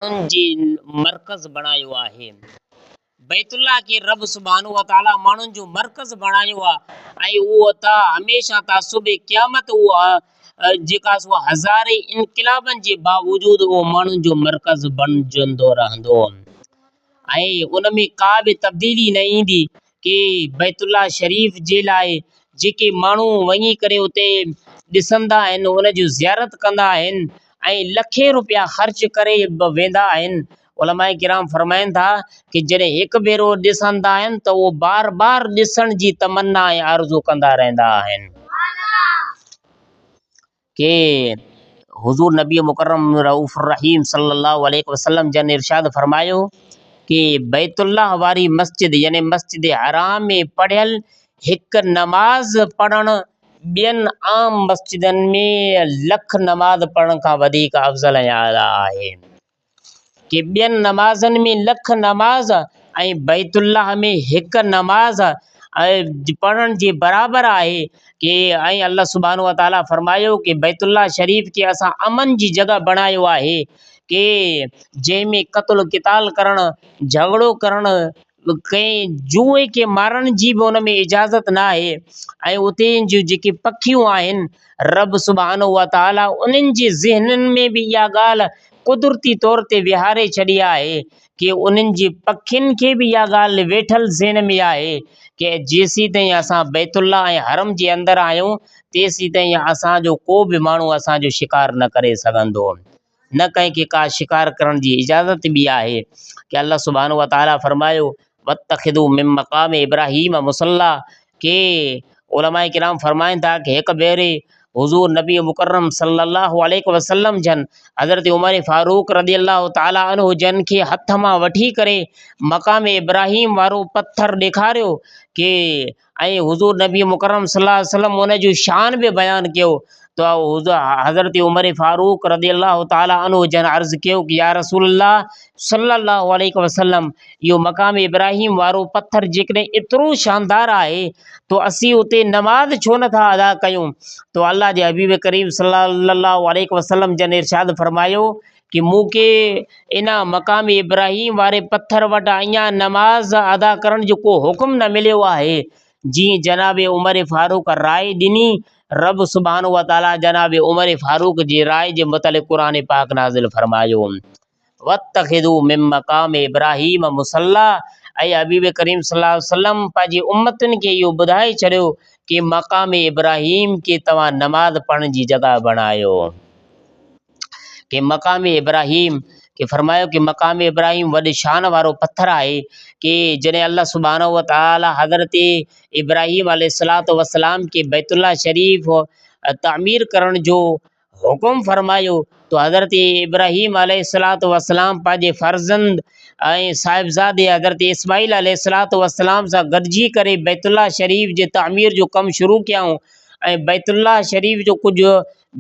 ماڻهن جي مرڪز بڻايو آهي. بيت الله کي رب سبحانه وتعاليٰ ماڻهن جو مرڪز بڻايو آهي ۽ اهو تا هميشه تا صبح قيامت اهو جيڪا سو هزارين انقلابن جي باوجود اهو ماڻهن جو مرڪز بڻجندو رهندو ۽ ان ۾ ڪا به تبديلي نه ايندي ڪي بيت الله شريف جي لاء جيڪي ماڻهو وڃي ڪري اتي ڏسندا آهن ان جون زيارت ڪندا آهن ۽ لکين روپيا خرچ ڪري به ويندا آهن. علماء ڪرام فرمائن ٿا ڪي جڏهن هڪ ڀيرو ڏسندا آهن ته اهو بار بار ڏسڻ جي تمنا ۽ آرزو ڪندا رهندا آهن. ڪي حضور نبي مڪرم رؤف الرحيم صلي الله عليه وسلم جن ارشاد فرمايو ڪي بيت الله واري مسجد يعني مسجد حرام ۾ پڙهيل هڪ نماز پڙهڻ ٻين عام مسجدن ۾ لک نماز پڙهڻ کان وڌيڪ افضل ۽ اعليٰ آهي. ڪي ٻين نمازن ۾ لک نماز ۽ بيت الله ۾ هڪ نماز پڙهڻ جي برابر آهي. ڪي ۽ الله سبحانه وتعاليٰ فرمايو ڪي بيت الله شريف کي اسان امن جي جڳهه بڻايو آهي. ڪي جنهن ۾ قتل قتال ڪرڻ، جهڳڙو ڪرڻ، ڪنهن جوئي کي مارڻ جي به ان ۾ اجازت نه آهي ۽ اتي جون جيڪي پکيون آهن رب سبحانه وتعاليٰ انهن جي ذهنن ۾ به اها ڳالهه قدرتي طور تي ويهاري ڇڏي آهي ڪي انهن جي پکين کي به اها ڳالهه ويٺل ذهن ۾ آهي ڪي جيسيتائين اسان بيت الله ۽ حرم جي اندر آهيون تيسيتائين اسان جو ڪو به ماڻهو اسان جو شڪار نه ڪري سگهندو. نه ڪنهن کي ڪا شڪار ڪرڻ جي اجازت به آهي ڪي الله سبحانه وتعاليٰ فرمايو واتخذوا من مقام ابراهيم مصليٰ ڪي علماء ڪرام فرمائن ٿا ڪي هڪ ڀيري حضور نبي مڪرم صلي الله عليه وسلم جن حضرت عمر فاروق رضي الله تعاليٰ عنه جن کي هٿ مان وٺي ڪري مقام ابراهيم وارو پٿر ڏيکاريو ڪي ۽ حضور نبي مڪرم صلي الله عليه وسلم ان جو شان به بيان ڪيو ته حضرت عمر فاروق رضي الله تعالٰي عنه جن عرض ڪيو ڪي يا رسول الله صلي الله عليه وسلم اهو مقام ابراهيم وارو پٿر جيڪڏهن ايترو شاندار آهي تو اسين اتي نماز ڇو نٿا ادا ڪيون تو الله جي حبيب ڪريم صلي الله عليه وسلم جن ارشاد فرمايو ڪي مون کي ان مقام ابراهيم واري پٿر وٽ اڃا نماز ادا ڪرڻ جو ڪو حڪم نه مليو آهي. جيئن جناب عمر فاروق راء ڏني، رب سبحانه وتعاليٰ جناب عمر فاروق جي راء جي متعلق قرآن پاڪ نازل فرمايو، واتخذوا من مقام ابراهيم مصليٰ اي حبيب ڪريم صلي الله عليه وسلم پنهنجي امتن کي اهو ٻڌائي ڇڏيو ڪي مقام ابراهيم کي توهان نماز پڙهڻ جي جڳهه بڻايو. ڪي مقام ابراهيم کي فرمايو ڪي مقام ابراهيم وڏي شان وارو پٿر آهي ڪي جڏهن الله سبحانه وتعالي حضرت ابراهيم عليه الصلوة والسلام کي بيت الله شريف تعمير ڪرڻ جو حڪم فرمايو تو حضرت ابراهيم عليه الصلوة والسلام پنهنجي فرزند ۽ صاحبزادي حضرت اسماعيل عليه الصلوة والسلام سان گڏجي ڪري بيت الله شريف جي تعمير جو ڪم شروع ڪيائون ۽ بيت الله شريف جو ڪجهه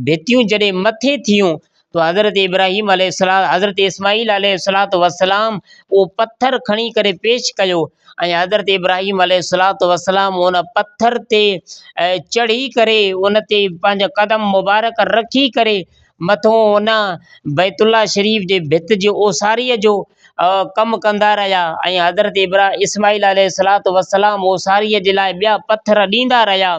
ڀتيون جڏهن مٿي ٿيون ته حضرت ابراهيم عليه السلام حضرت اسماعيل عليه الصلوة والسلام اهو پٿر کڻي ڪري پيش ڪيو ۽ حضرت ابراهيم عليه الصلوة والسلام ان پٿر تي چڙهي ڪري ان تي پنهنجا قدم مبارڪ رکي ڪري مٿو ان بيت الله شريف جي ڀت جي اوساريء جو ڪم ڪندا رهيا ۽ حضرت اسماعيل عليه الصلوة والسلام اوساريء جي لاء ٻيا پٿر ڏيندا رهيا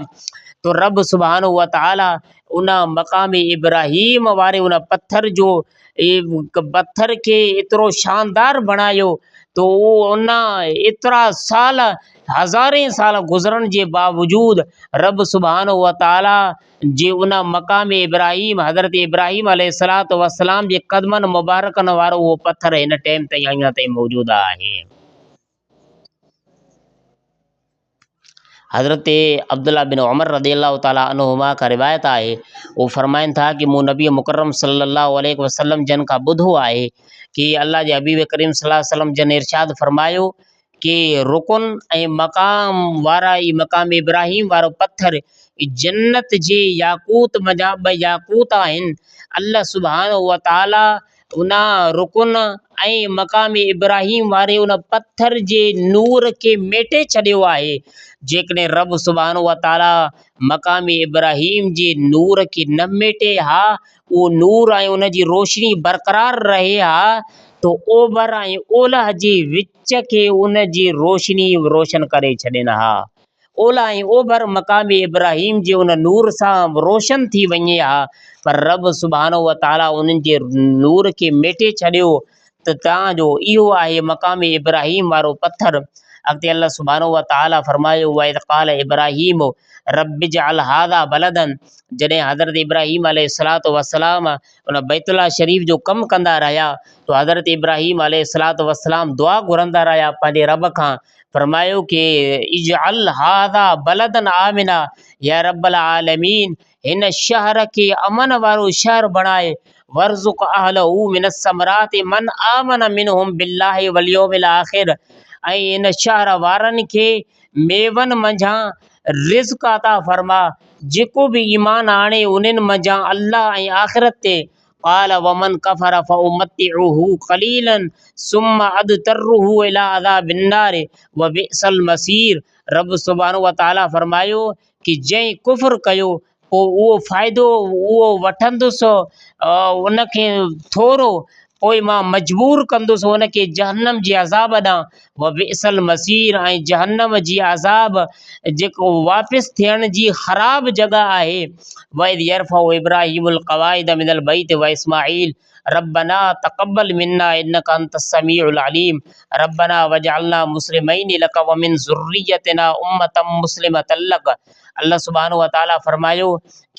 تو رب سبحانه وتعاليٰ ان مقام ابراهيم واري ان پٿر جو پٿر کي ايترو شاندار بڻايو تو اهو ان ايترا سال هزارين سال گذرڻ جي باوجود رب سبحانه وتعاليٰ جي ان مقام ابراهيم حضرت ابراهيم عليه الصلوة والسلام جي قدمن مبارڪن وارو اهو پٿر هن ٽيم تائين اڃا تائين موجود آهي. حضرت عبدالله بن عمر رضي الله تعالٰي عنهما کان روايت آهي اهو فرمائن ٿا ڪي مون نبي مڪرم صلي الله عليه وسلم جن کان ٻڌو آهي ڪي الله جي حبيب ڪريم صلي الله عليه وسلم جن ارشاد فرمايو ڪي رڪن ۽ مقام وارا ئي مقام ابراهيم وارو پٿر جنت جي ياقوت منجهان ٻه ياقوت آهن الله سبحانه وتعالٰي ان رڪن ۽ مقام ابراهيم واري ان پٿر جي نور کي ميٽي ڇڏيو آهي. جيڪڏهن رب سبحانه وتعاليٰ مقام ابراهيم جي نور کي نه ميٽي ها، اهو نور ۽ ان جي روشني برقرار رهي ها ته اوڀر ۽ اولهه جي وچ کي ان جي روشني روشن ڪري ڇڏين ها. اولهه ۽ اوڀر مقام ابراهيم جي ان نور سان روشن ٿي وڃي ها، پر رب سبحانه وتعاليٰ انهن جي نور کي ميٽي ڇڏيو ته تان جو اهو آهي مقام ابراهيم وارو پٿر. اڳتي الله سبحانه وتعاليٰ فرمايو، واذ قال ابراهيم رب اجعل هذا بلدا جڏهن حضرت ابراهيم عليه الصلوة والسلام ان بيت الله شريف جو ڪم ڪندا رهيا ته حضرت ابراهيم عليه الصلوة والسلام دعا گهرندا رهيا پنهنجي رب کان فرمايو ڪي اجعل هذا بلدا آمنا يا رب العالمين هن شهر کي امن وارو شهر بڻائي وارزق اهله من الثمرات من آمن منهم بالله واليوم الاخر ۽ هن شهر وارن کي ميون منجهان رزق عطا فرما، جيڪو به ايمان آڻي انهن منجهان الله ۽ آخرت تي، قال ومن ڪفر فامتعه قليلا ثم اضطره الي عذاب النار وبئس المصير رب سبحانه وتعالي فرمايو ڪي جنهن ڪفر ڪيو پوء اهو فائدو اهو وٺندس ان کي ٿورو پوء مان مجبور ڪندس ان کي جهنم جي عذاب ڏانهن وبئس المصير ۽ جهنم جي عذاب جيڪو واپس ٿيڻ جي خراب جڳهه آهي. واذ يرفع ابراهيم القواعد من البيت واسماعيل ربنا تقبل منا انك انت السميع العليم ربنا واجعلنا مسلمين لك ومن ذريتنا امة مسلمة لك الله سبحانه وتعالي فرمايو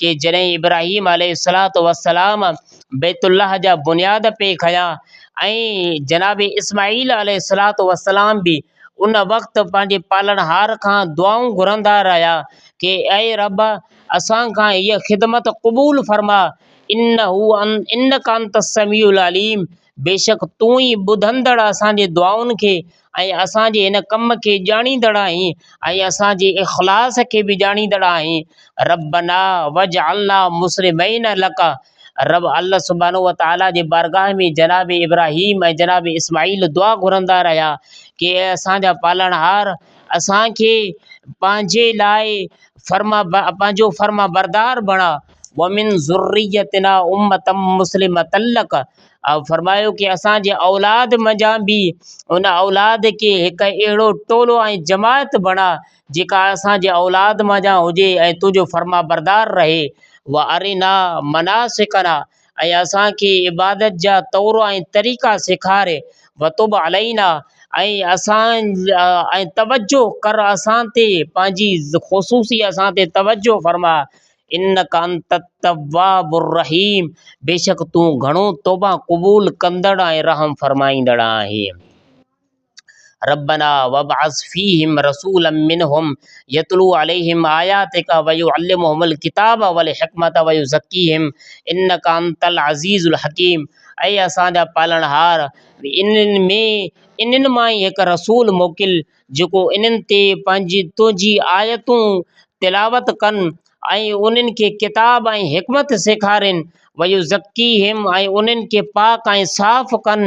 ڪي جڏهن ابراهيم عليه الصلوة والسلام بيت الله جا بنياد پئي کنيا ۽ جناب اسماعيل عليه الصلوة والسلام به ان وقت پنهنجي پالڻهار کان دعائون گهرندا رهيا ڪي اي رب اسان کان هيء خدمت قبول فرما انه انڪ انت السميع العليم بيشڪ تون ئي ٻڌندڙ اسان جي دعائن کي ۽ اسان جي هن ڪم کي ڄاڻيندڙ آهين ۽ اسان جي اخلاص کي به ڄاڻيندڙ آهين. ربنا واجعلنا مسلمين لڪ رب الله سبحانه وتعالي جي بارگاهه ۾ جناب ابراهيم ۽ جناب اسماعيل دعا گهرندا رهيا ڪي اي اسان جا پالڻهار اسان کي پنهنجي لاء فرما پنهنجو فرمانبردار بڻاء ومن ذريتنا امة مسلمة لڪ ۽ فرمايو ڪي اسان جي اولاد منجهان به ان اولاد کي هڪ اهڙو ٽولو ۽ جماعت بڻاء جيڪا اسان جي اولاد منجهان هجي ۽ تنهنجو فرمانبردار رهي وارنا مناسڪنا ۽ اسان کي عبادت جا طور ۽ طريقا سيکار وتب علينا ۽ اسان ۽ توجه ڪر اسان تي پنهنجي خصوصي اسان تي توجه فرماء انک انت التواب الرحيم بيشڪ تون گهڻو توبه قبول ڪندڙ ۽ رحم فرمائيندڙ آهين. ربنا وابعث فيهم رسولا منهم يتلو عليهم آياتک ويعلمهم الڪتاب والحڪمة ويزڪيهم انک انت العزيز الحڪيم اي اسان جا پالڻهار انهن ۾ انهن مان ئي هڪ رسول موڪل جيڪو انهن تي پنهنجي تنهنجي آيتون تلاوت ڪن ۽ انهن کي ڪتاب ۽ حڪمت سيکارين، ويزڪيهم ۽ انهن کي پاڪ ۽ صاف ڪن،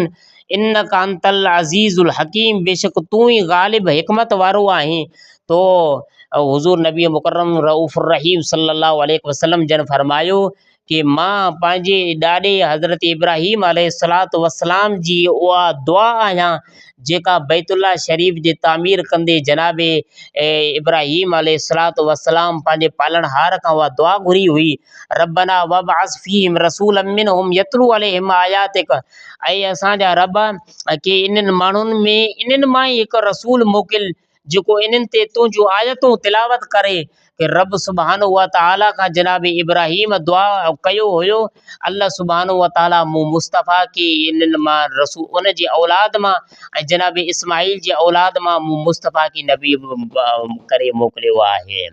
انک انت العزيز الحڪيم بيشڪ تون ئي غالب حڪمت وارو آهين. تو حضور نبي مڪرم رؤف الرحيم صلي الله عليه وسلم جن فرمايو ڪي مان پنهنجي ڏاڏي حضرت ابراهيم عليه الصلوة والسلام جي اها دعا آهيان جيڪا بيت الله شريف جي تعمير ڪندي جناب ابراهيم عليه الصلوة والسلام پنهنجي پالڻهار کان اها دعا گهري هئي ربنا وابعث فيهم رسولا منهم يتلو عليهم آياتڪ اي اسان جا رب ڪي انهن ماڻهن ۾ انهن مان ئي هڪ رسول موڪل جيڪو انهن تي تنهنجون آيتون تلاوت ڪري ته رب سبحانه وتعاليٰ کان جناب ابراهيم دعا ڪيو هيو الله سبحانه وتعاليٰ مون مصطفيٰ کي انهن مان رسول ان جي اولاد مان ۽ جناب اسماعيل جي اولاد مان مون مصطفيٰ کي نبي ڪري موڪليو آهي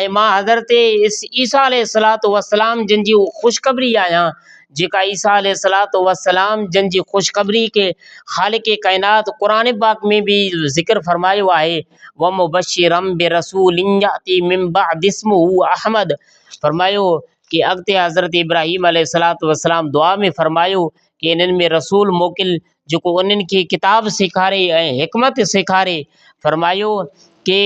۽ مان حضرت عيسيٰ عليه الصلوة والسلام جن جي خوشخبري آهيان جيڪا عيسيٰ عليه الصلوة والسلام جن جي خوشخبري کي خالق ڪائنات قرآن پاڪ ۾ به ذڪر فرمايو آهي ومبشرا برسول ياتي من بعد اسمه احمد فرمايو ڪي اڳتي حضرت ابراهيم عليه الصلوة والسلام دعا ۾ فرمايو ڪي انهن ۾ رسول موڪل جيڪو انهن کي ڪتاب سيکاري ۽ حڪمت سيکاري فرمايو ڪي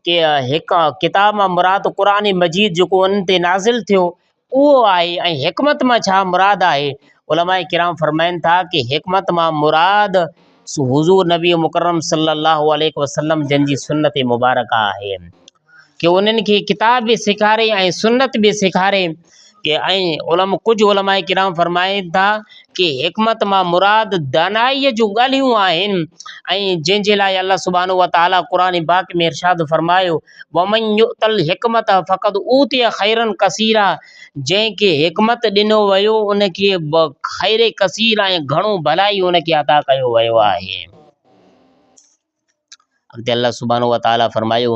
ڪي هڪ ڪتاب مان مراد قرآن مجيد جيڪو انهن تي نازل ٿيو اهو آهي ۽ حڪمت مان ڇا مراد آهي؟ علماء ڪرام فرمائن ٿا ڪي حڪمت مان مراد حضور نبي مڪرم صلي الله عليه وسلم جن جي سنت مبارڪه آهي ڪي انهن کي ڪتاب به سيکاري ۽ سنت به سيکاري ڪي ۽ علم ڪجهه علماء ڪرام فرمائن ٿا ڪي حڪمت مان مراد دانائيء جون ڳالهيون آهن ۽ جنهن جي لاء الله سبحانه وتعاليٰ قرآن پاڪ ۾ ارشاد فرمايو ومن يؤت الحڪمت فقد اوتي خيرا ڪثيرا جنهن کي حڪمت ڏنو ويو ان کي خير ڪثير ۽ گهڻو ڀلائي ان کي عطا ڪيو ويو آهي. اڳتي الله سبحانه وتعاليٰ فرمايو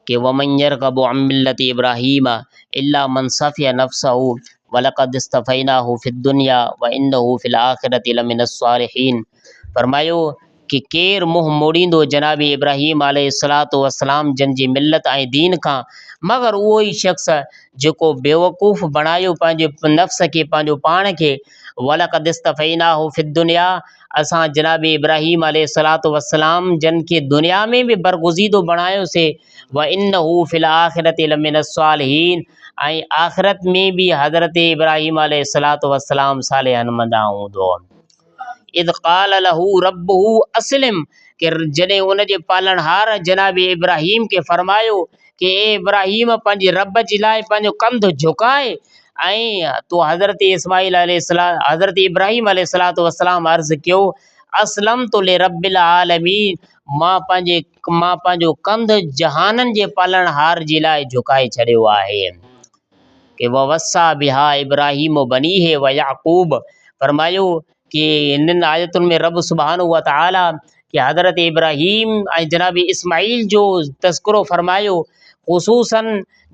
ڪي ومن يرغب عن ملت ابراهيم الا من صفي نفسه ولقد اصطفيناه في الدنيا وانه في الاخره لمن الصالحين فرمايو ڪي ڪير منهن موڙيندو جناب ابراهيم عليه الصلوة والسلام جن جي ملت ۽ دين کان مگر اهو ئي شخص جيڪو بيوقوف بڻايو پنهنجي نفس کي پنهنجو پاڻ کي ولقد اصطفيناه في الدنيا اسان جناب ابراهيم عليه الصلوة والسلام جن کي دنيا ۾ به برگزيدو بڻايوسي وانه في الاخرة لمن الصالحين ۽ آخرت ۾ به حضرت ابراهيم عليه الصلوة والسلام صالحن منجهان هوندو. اذ قال له ربه اسلم ڪي جڏهن ان جي پالڻهار جناب ابراهيم کي فرمايو ڪي اي ابراهيم پنهنجي رب جي لاء پنهنجو ڪنڌ جهڪاء ۽ تو حضرت اسماعيل عليه السلام حضرت ابراهيم عليه الصلوة والسلام عرض ڪيو اسلمت لرب العالمين مان پنهنجي مان پنهنجو ڪنڌ جهانن جي پالڻهار جي لاء جهڪائي ڇڏيو آهي ڪي ووصا بها ابراهيم بنيه ويعقوب فرمايو ڪي هنن آيتن ۾ رب سبحانه وتعالي ڪي حضرت ابراهيم ۽ جناب اسماعيل جو تذڪرو فرمايو خصوصا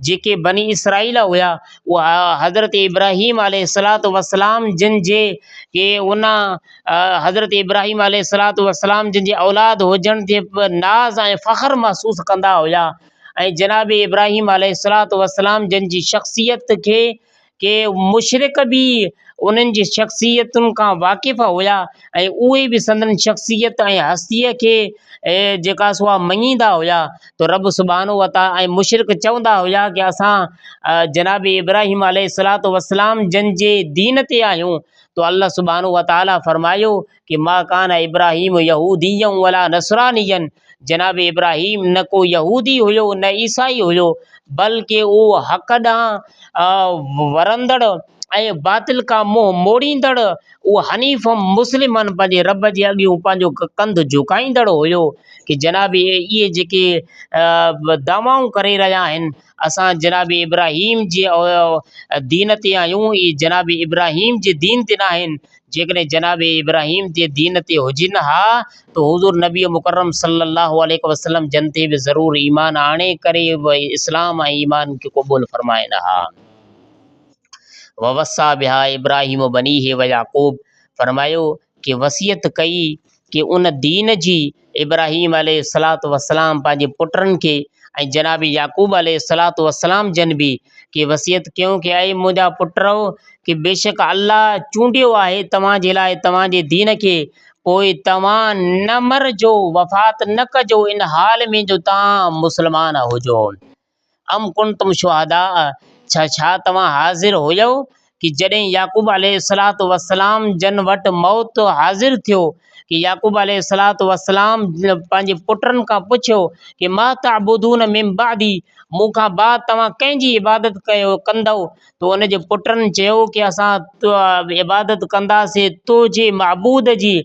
جيڪي بني اسرائيل هيا اها حضرت ابراهيم عليه الصلوة والسلام جن جي ڪي ان حضرت ابراهيم عليه الصلوة والسلام جن جي اولاد هجڻ تي ناز ۽ فخر محسوس ڪندا هيا ۽ جناب ابراهيم عليه الصلوة والسلام جن جي شخصيت کي ڪي مشرڪ به انهن جي شخصيتن کان واقف هيا ۽ اهي به سندن شخصيت ۽ هستيء کي جيڪا سو آ مڃيندا هيا ته رب سبحانه وتعاليٰ ۽ مشرڪ چوندا هيا ڪي اسان جناب ابراهيم عليه الصلوة والسلام جن جي دين تي آهيون تو الله سبحانه وتعاليٰ فرمايو ڪي ما ڪان ابراهيم يهوديا ولا نصرانيا جناب ابراهيم نه ڪو يهودي هيو نه عيسائي هيو بلڪه اهو حق ڏانهن ورندڙ ۽ باطل کان منهن موڙيندڙ اهو حنيف مسلمن پنهنجي رب جي اڳيون پنهنجو ڪنڌ جهڪائيندڙ هيو ڪي جناب اهي جيڪي دعوائون ڪري رهيا آهن اسان جناب ابراهيم جي دين تي آهيون اهي جناب ابراهيم جي دين تي ناهن جيڪڏهن جناب ابراهيم جي دين تي هجن ها ته حضور نبي مڪرم صلي الله عليه وسلم جن تي به ضرور ايمان آڻي ڪري اسلام ۽ ايمان کي قبول فرمائن ها. ووصا بها ابراهيم بنيه ويعقوب فرمايو ڪي وصيت ڪئي ڪي ان دين جي ابراهيم عليه الصلوة والسلام پنهنجي پٽن کي ۽ جناب يعقوب عليه الصلوة والسلام جن به ڪي وصيت ڪيون ڪي اي منهنجا پٽرؤ ڪي بيشڪ الله چونڊيو آهي توهان جي لاء توهان جي دين کي پوء توهان نه مرجو وفات نه ڪجو ان حال ۾ جو توهان مسلمان هجو. ام ڪنتم شهداء ڇا ڇا توهان حاضر هيؤ ڪي جڏهن يعقوب عليه الصلوة والسلام جن وٽ موت حاضر ٿيو ڪي يعقوب عليه الصلوة والسلام پنهنجي پٽن کان پڇيو ڪي ما تعبدون من بعدي مون کان بعد توهان ڪنهن جي عبادت ڪيو ڪندؤ ته ان جي پٽن چيو ڪي اسان عبادت ڪنداسين تنهنجي معبود جي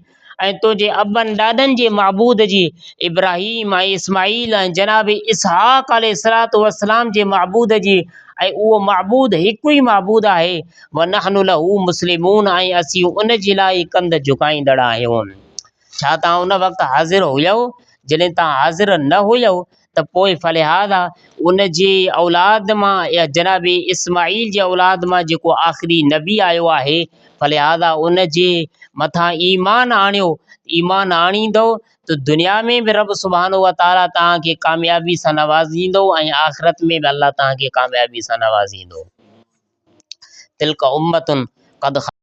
۽ تنهنجي ابن ڏاڏن جي معبود جي، ابراهيم ۽ اسماعيل ۽ جناب اسحاق عليه الصلوة والسلام جي معبود جي، ۽ اهو معبود هڪ ئي معبود آهي، ونحن له مسلمون ۽ اسين ان جي لاء ئي ڪنڌ جهڪائيندڙ آهيون. ڇا توهان ان وقت حاضر هيؤ؟ جڏهن توهان حاضر نه هيؤ ته پوء فلهذا ان جي اولاد مان يا جناب اسماعيل جي اولاد مان جيڪو آخري نبي آيو آهي فلهذا ان جي مٿان ايمان آڻيو ايمان آڻيندو ته دنيا ۾ به رب سبحانه وتعاليٰ توهان کي ڪاميابي سان نوازيندو ۽ آخرت ۾ به الله توهان کي ڪاميابي سان نوازيندو. تلڪ امة قد.